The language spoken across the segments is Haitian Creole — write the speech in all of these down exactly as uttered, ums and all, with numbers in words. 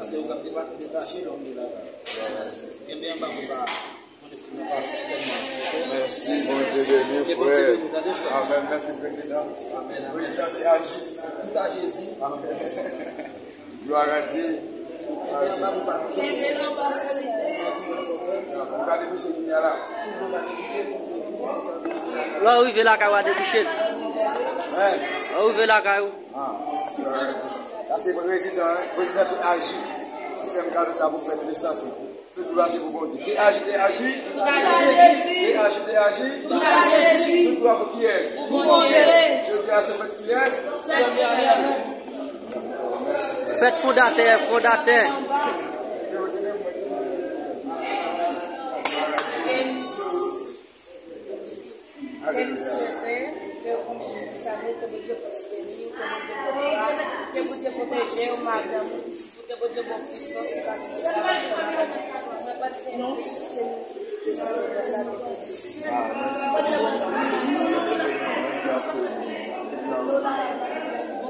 Sa se ou k ap deba-, detache lòm de lakay. Kenbe anba pou pa monte fim nan pa fis tèlman. Mèsi, Bondye beni w, frè. Ke Bondye beni w, tande, frè. Amèn. Mèsi, prezidan. Amèn, amèn. Prezidan te aji. Tout a Jezi. Amèn. Glwa a Dye. Kenbe anba pou pa. Kenbe l anba solide. Ou ka debouche kounye a la. Lè w rive lakay ou a debouche l. Lè w rive lakay ou. Ah, sa se prezidan, hein? Prezidan te aji. Li fè m kado sa pou fèt nesans mwen. Tout glwa se pou Bondye. Te aji, te aji. Tout a Jezi. Te aji, te aji. Tout a Jezi. Tout glwa pou kiyès? Pou Bondye. Jodi a se fèt kiyès? Fèt fondatè, fondatè. Ke m swete, ke w konprann sa vle, ke Bondye plis beni w, ke Bondye beni w, ke Bondye pwoteje w, madanm ou, pitit ou, ke Bondye ba w plis fòs pou w ka sèvi ansanm avè nou. Mwen pa t gen plis ke nou te sèvi konsa.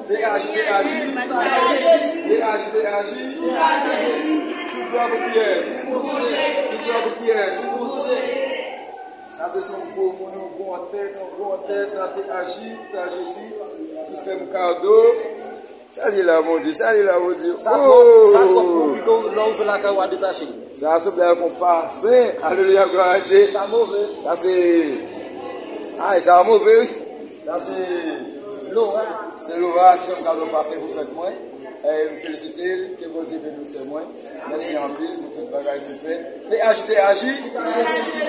Te aji, te aji. Te aji, te aji. Tout glwa pou kiyès? Tout glwa pou kiyès? Sa se son gwo moun, yon gwo antèt, yon gwo antèt nan te aji, te aji si, ki fè m kado. Sa li la, Bondye, sa li la, Bondye. Sa twòp, sa twòp pou w, pito lè w rive lakay ou a detache l. Sa sanble ak yon pafen. Alelouya, glwa a Dye. Sa move. Sa se, ay, sa move, wi. Sa se Laura. Se Laura ki fè m kado pafen pou fèt mwen. E m felisite l, ke Bondye beni w, sè mwen. Mèsi anpil pou tout bagay ke w fè. Te aji, te aji.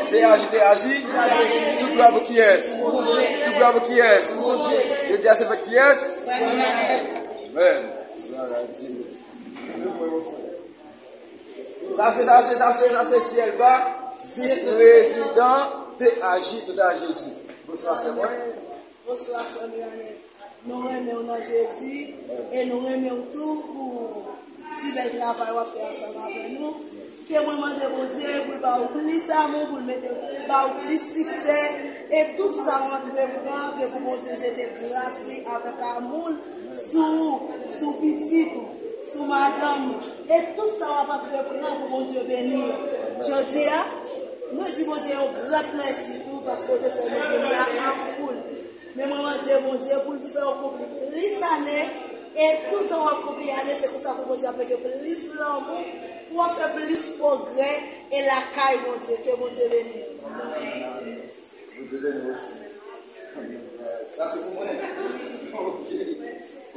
Te aji, te aji. Tout glwa pou kiyès? Tout glwa pou kiyès? Jodi a se fèt kiyès? Amèn. Sa se, sa se, sa se, sa se Syèlba, vis prezidan te aji, tout a Jezi. Bonswa, sè mwen. Bonswa, frè Milanè. Nou renmen w nan Jezi e nou renmen w tou pou si bèl travay w ap fè ansanm avè nou. Ke mwen mande Bondye pou l ba w plis amou, pou l mete, ba w plis siksè, e tout sa w antreprann, ke pou Bondye jete gras li avèk amou l sou ou, sou pitit ou, sou madanm ou, e tout sa w ap antreprann pou Bondye beni w. Jodi a, nou di Bondye yon gran mèsi tou, paske w te fè nou vin la an foul. Men mwen mande Bondye pou l fè w konpli plis ane, e toutan w ap konpli ane, se konsa pou Bondye ap mete plis lanmou, pou w ap fè plis pwogrè, e lakay Bondye. Ke Bondye beni w. Bondye beni w osi. Sa se pou mwen. Ok.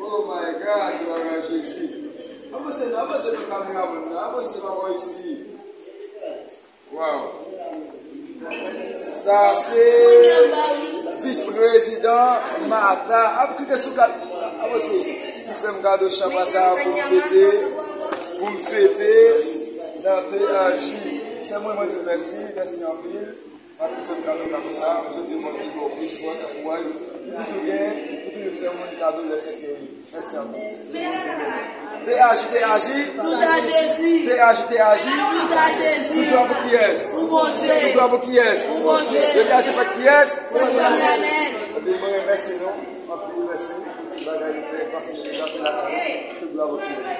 Oh my God, glwa a Jezi. Avanse non, avanse non, kameramann nan, avanse papa isi. Wow. Sa se vis prezidan Martha. Ap klike sou kat. Avanse. Ki fè m kado chanpa sa pou m fete. Pou m fete nan te aji. Sè mwen, mwen di mèsi. Mèsi anpil. Paske fè m kado kado sa, m soti Bondye ba w plis fòs ak kouraj. Ou toujou gen, ou toujou fè moun kado lè se ke. Mèsi anpil. Te aji, te aji. Tout a Jezi. Te aji, te aji. Tout a Jezi. Tout glwa pou kiyès? Pou Bondye. Tout glwa pou kiyès? Pou Bondye. Jodi a se fèt kiyès? Fèt Milanè. Ebyen, mwen remèsye nou. Anpil mèsi. Bagay li fè, paske li pase lakay. Tout glwa pou Bondye.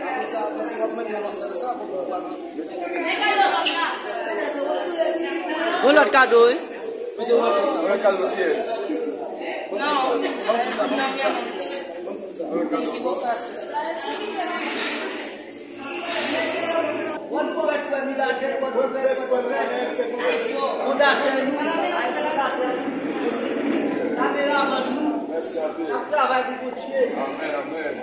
Apre sa, apre sa, w ap mande yon sèl sa pou bon pa. Yon lòt kado, wi. Yon lòt kado pou kiyès? Yon lòt kado. Bòn fò mèt frè Milanè, bòn fò mèt, bòn fò mèt. Fondatè nou, administratè nou, kameramann nou, n ap travay pou Bondye. Amèn, amèn.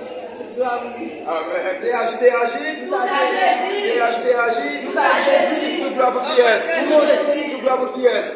Glwa pou li. Amèn. Te aji, te aji. Tout a Jezi. Te aji, te aji. Tout a Jezi. Tout glwa pou kiyès? Pou Bondye. Tout glwa pou kiyès?